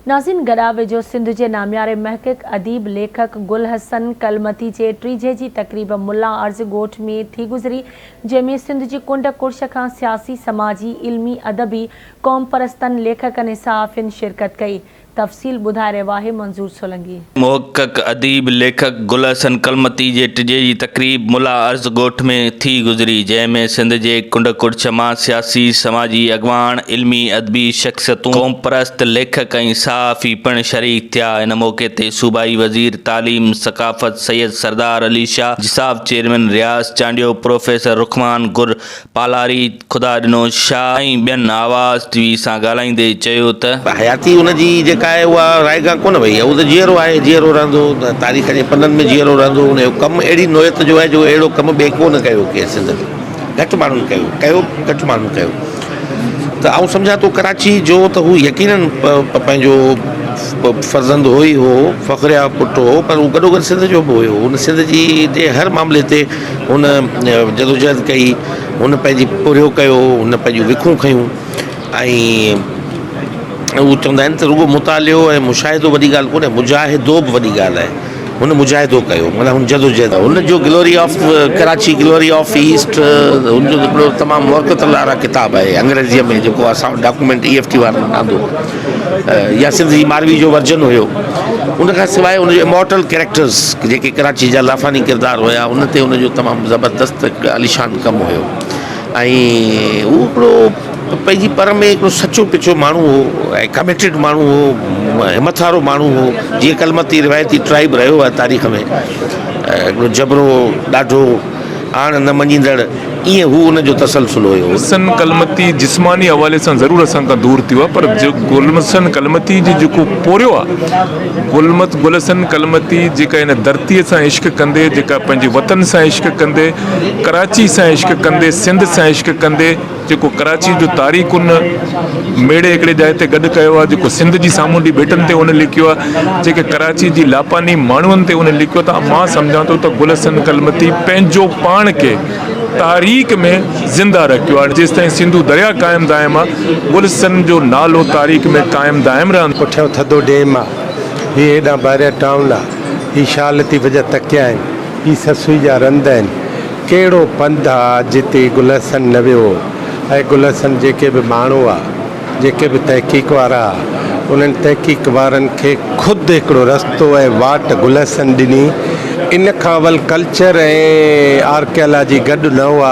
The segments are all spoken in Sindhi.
ناظرين گڏا ويجهو سنڌ جي نامياري محقق، اديب، ليکڪ گل حسن ڪلمتي جي ٽيجهي جي تقريب ملا عرض ڳوٺ ۾ ٿي گذري، جنهن ۾ سنڌ جي ڪنڊ ڪڙڇ کان سياسي، سماجي، علمي، ادبي، قومپرستن، ليکڪن ۽ صحافين شرڪت ڪئي. تفصيل ٻڌائي رهيو آهي منظور سولنگي. محقق، اديب، ليکڪ گل حسن ڪلمتي جي ٽجي جي تقريب ملا عرض ڳوٺ ۾ ٿي گذري، جنهن ۾ سنڌ جي ڪنڊ ڪڙڇ مان سياسي، سماجي اڳواڻ، علمي ادبي شخصيتون، قومپرست، ليکڪ ۽ صحافي پڻ شريڪ ٿيا. ان موقعي تي صوبائي وزير تعليم، ثقافت سيد سردار علي شاهه، جساف چيئرمين رياض چانڊيو، پروفيسر رخمان گر پالاري، خدا ڏنو شاهه ۽ ٻين آواز ٽي وي سان ڳالهائيندي چيو ته. حياتي ان جي جيڪا آهي اها رائگان ڪونه وئي آهي، هو ته جيئرو آهي، جيئرو رهندو، تاريخ جي پنن ۾ جيئرو رهندو، ان جو ڪم اهڙي نوعيت جو آهي جو اهڙو ڪم ٻئي ڪو نه ڪيو ڪنهن سنڌ ۾، گهٽ ماڻهن ڪيو، ڪيو گهٽ ماڻهن ڪيو ته آئون سمجهان ٿو ڪراچي جو ته هو يقينن پنهنجو فرزند هو ئي هو، فخريا پٽ هو پر هو گڏوگڏ سنڌ جو به هيو، هن سنڌ جي هر معاملي تي هن جدوجهد ڪئي، هن پنهنجي پورهيو ڪيو، هن پنهنجون وکون کنيون ۽ هو چوندا آهن ته رڳو مطالعو ۽ مشاهدو وڏي ڳالهه ڪونهي، مجاهدو به وڏي ڳالهه آهي. هن مجاهدو ڪيو معنيٰ هن جدوجهد هن جو glory of Karachi glory of east هن جو هڪڙو تمام مرڪت وارا ڪتاب آهي انگريزيء ۾ جيڪو اسان وٽ ڊاڪومينٽ اي ايف ٽي وارن آندو. يا سنڌ جي ماروي جو ورجن هيو ان کان سواء ان جو امورٽل ڪريڪٽرز جيڪي ڪراچي جا لافاني ڪردار هيا ان تي ان جو تمام زبردست هڪ عاليشان ڪم هيو ۽ هو هڪڙو پنهنجي پر ۾ هڪڙو سچو پچو ماڻهو هو ۽ ڪميٽيڊ ماڻهو هو همٿ وارو ماڻهو هو جيئن ڪلمتي روايتي ٽرائب رهيو آهي تاريخ ۾ هڪڙو جبرو ڏاڍو آڻ نه مڃيندڙ ائين هو ان جو تسلسل هيو. گل حسن ڪلمتي جسماني حوالي سان ضرور اسان کان دور ٿيو آهي پر گل حسن ڪلمتي جي جيڪو پورهيو آهي گل گل حسن ڪلمتي جيڪا هن ڌرتي سان عشق ڪندي جيڪا پنهنجي وطن سان عشق ڪندي ڪراچي سان عشق ڪندي سنڌ سان عشق ڪندي جيڪو ڪراچي جو تاريخ ان ميڙي هڪڙي جاء تي گڏ ڪيو آهي جيڪو سنڌ جي سامونڊي ٻيٽن تي ان لکيو آهي جيڪي ڪراچي جي لاپاني ماڻهن تي ان لکيو ته مان سمجهان ٿو ته گل حسن ڪلمتي پنهنجو پاڻ کي تاريخ ۾ زنده رکيو آهي جيستائين سنڌو درياء قائم دائم آهي گل حسن جو نالو تاريخ ۾ قائم دائم رهندو. پٺيان ٿڌو ڊيم آ، هي هيڏانهن بحريا ٽائون آ، هي شاهه لطيف جا تڪيا آهن، هي سسئي جا رند آهن. ڪهڙو پنڌ آ جتي گل حسن نه ويو هو ۽ گل حسن جيڪي به ماڻهو آ، جيڪي به تحقيق وارا آ، انهن تحقيق وارن کي خود هڪڙو رستو ۽ واٽ گل حسن ڏني. ان کان اول ڪلچر ۽ آرڪيالاجي گڏ نه هئا،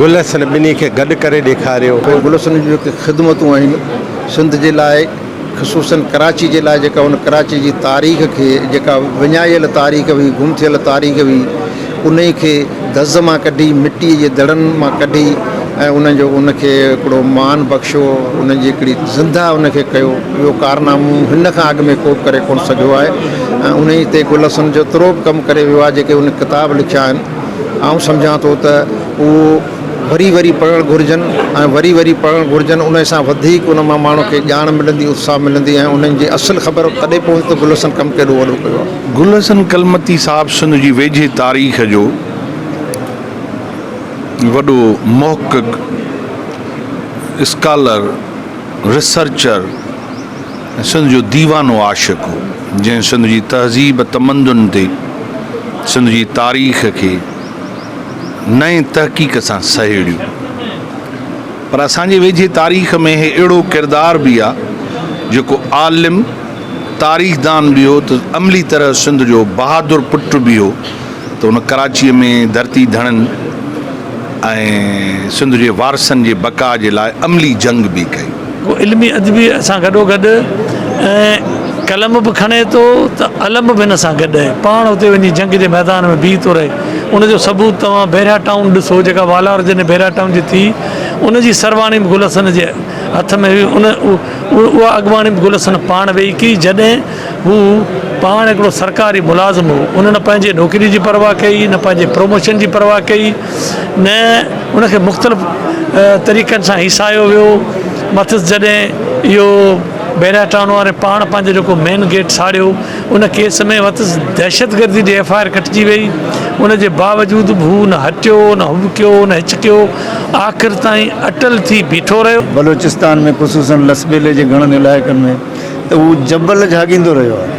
گل حسن ٻنهي کي گڏ ڪري ڏيکاريو. گل حسن جون جيڪي خدمتون آهن سنڌ جي لاء خصوصاً ڪراچي جي لاء جيڪا ان ڪراچي جي تاريخ کي جيڪا وڃايل تاريخ هئي گم ٿيل تاريخ هئي انهي کي دز مان ڪڍي مٽي جي دڙن مان ڪڍي ۽ ان جو ان کي هڪڙو مان بخشيو ان جي هڪڙي زنده ان کي ڪيو اهو ڪارنامو هن کان اڳ ۾ ڪو به ڪري ڪونه سگهيو آهي ۽ انهي تي گل حسن جيترو به ڪم ڪري ويو آهي جيڪي ان ڪتاب لکيا آهن آئون سمجهان ٿو ته اهو وري وري پڙهڻ گهرجن ۽ وري وري پڙهڻ گهرجن انهي سان وڌيڪ ان مان ماڻهو کي ڄاڻ ملندي اتساهه ملندي ۽ انهن جي اصل خبر تڏهن پوندي ته گل حسن ڪم ڪيڏو وڏو ڪيو آهي. گل حسن ڪلمتي صاحب سنڌ جي ويجهي تاريخ جو وڏو محقق، اسڪالر، ريسرچر ۽ سنڌ جو ديوانو عاشق هو، جنهن سنڌ جي تهذيب تمدن تي سنڌ جي تاريخ کي نئين تحقيق سان سهيڙيو. پر اسان جي ويجهي تاريخ ۾ هي اهڙو ڪردار به آ جيڪو عالم، تاريخدان به هو ته عملي طرح سنڌ جو بهادر پٽ به هو ته هن ڪراچيء ۾ ڌرتي ڌڻين ۽ سنڌ جي وارثن جي بقا جي لاء عملي جنگ به ڪئي. هو علمي ادبي سان گڏوگڏ ۽ قلم به کڻي ٿو ته علم به هن سان گڏ آهي. پاڻ اتي وڃي جنگ جي ميدان ۾ بيهي ٿو رهي. ان جو ثبوت توهان بحريا ٽائون ڏسو جيڪا والار جڏهن بحريا ٽائون جي ٿي ان جي سرواڻي به گل حسن جي هٿ ۾ هئي ان اها اڳواڻي به گل حسن پاڻ ويهي ڪئي جڏهن هو پاڻ هڪڙو سرڪاري ملازم هو ان نه پنهنجي نوڪري جي پرواهه ڪئي نه پنهنجي پروموشن جي پرواهه ڪئي نه ان کي مختلف طريقن سان هيسايو ويو مٿس جڏهن اهو بحريا ٽائون واري پاڻ پنهنجو جيڪو مين گيٽ ساڙيو ان ڪيس ۾ مٿس دهشتگردي جي ايف I R ڪٽجي وئي ان جي باوجود به هو نه هٽيو نه هٻڪيو نه هچڪيو آخر تائين اٽل ٿي بيٺو رهيو. بلوچستان ۾ خصوصاً لسٻيلي جي گهڻن علائقن ۾ ته هو جبل جهاڳيندو رهيو آهي.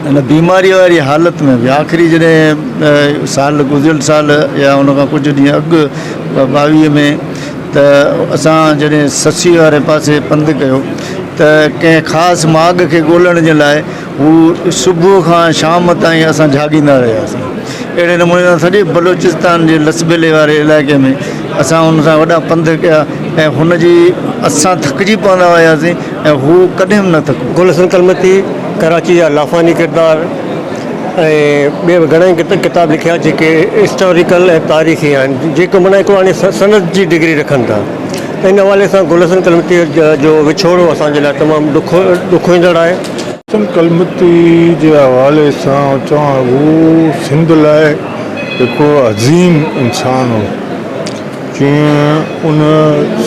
ان بيماريء واري حالت ۾ به آخري جڏهن سال گذريل سال يا ان کان ڪجهه ڏينهن اڳ 22 ۾ ته اسان جڏهن سسي واري پاسي پنڌ ڪيو ته ڪنهن خاص ماڳ کي ڳولڻ جي لاء هو صبح کان شام تائين اسان جهاڳيندا رهياسين. اهڙي نموني سان سڄي بلوچستان جي لسٻيلي واري علائقي ۾ اسان هن سان وڏا پنڌ ڪيا ۽ هن جي اسان ٿڪجي پوندا هياسين ۽ هو ڪڏهن به نه ٿڪو. گل حسن ڪلمتي ڪراچي جا لافاني ڪردار ۽ ٻيا به گهڻائي ڪتاب لکيا جيڪي هسٽاريڪل ۽ تاريخي آهن جيڪو معنيٰ هڪڙو هاڻي سند جي ڊگري رکن ٿا ته ان حوالي سان گل حسن ڪلمتي جو وڇوڙو اسان جي لاء تمام ڏکوئيندڙ آهي. حسن ڪلمتي جي حوالي سان چوان هو سنڌ لاء هڪڙو عظيم انسان هو جيئن ان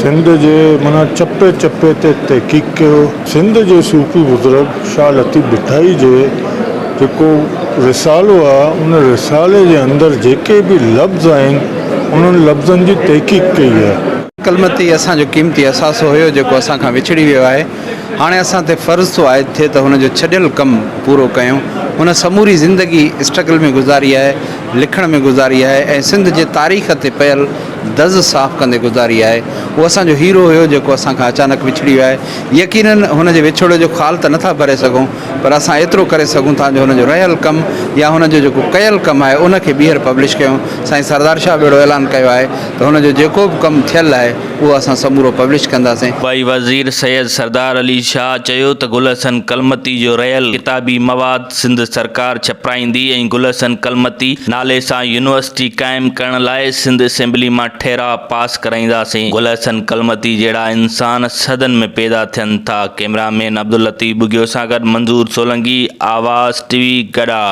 سنڌ جي معنيٰ چپي چپي تي تحقيق ڪيو. سنڌ جي صوفي بزرگ شاهه لطيف ڀٽائي جي جيڪو رسالو آ ان رسالي جي اندر جيڪي به لفظ آهن انهن لفظن جي تحقيق ڪئي آهي. ڪلمتي اسان جو قيمتي اثاثو هيو جيڪو اسان کان وڇڙي ويو آهي. هاڻي اسان تي فرض ٿو عائد ٿئي ته هن جو ڇڏيل ڪم پورو ڪيون. هن سموري زندگي اسٽرگل ۾ گذاري آهي، لکڻ ۾ گذاري آهي ۽ سنڌ جي تاريخ تي پيل دز صاف ڪندي گذاري آهي. هو اسان جو هيرو هيو جيڪو اسان کان اچانڪ وڇڙي ويو آهي. يقينن هن جي وڇوڙي جو خال ته نٿا ڀري سگهون پر اسان ايترو ڪري سگهون ٿا جو هن جو رهيل ڪم يا هن جو جيڪو ڪيل ڪم آهي ان کي ٻيهر پبلش ڪيون. سائين سردار شاهه به اهڙو اعلان ڪيو آهي ته هن جو جيڪو به ڪم ٿيل آهي اهو اسان سمورو پبلش ڪنداسين. صوبائي وزير سيد سردار علي شاهه چيو ته گل حسن ڪلمتي جو رهيل ڪتابي مواد سنڌ سرڪار ڇپرائيندي ۽ گل حسن ڪلمتي نالي سان يونيورسٽي قائم ڪرڻ لاء سنڌ اسيمبلي مان ٺهراء پاس ڪرائينداسين. گل حسن ڪلمتي جهڙا انسان صدن ۾ پيدا ٿين ٿا. ڪئميرا مين عبداللطيف ٻگهيو سان گڏ منظور سولنگي، آواز ٽي وي، گڏا.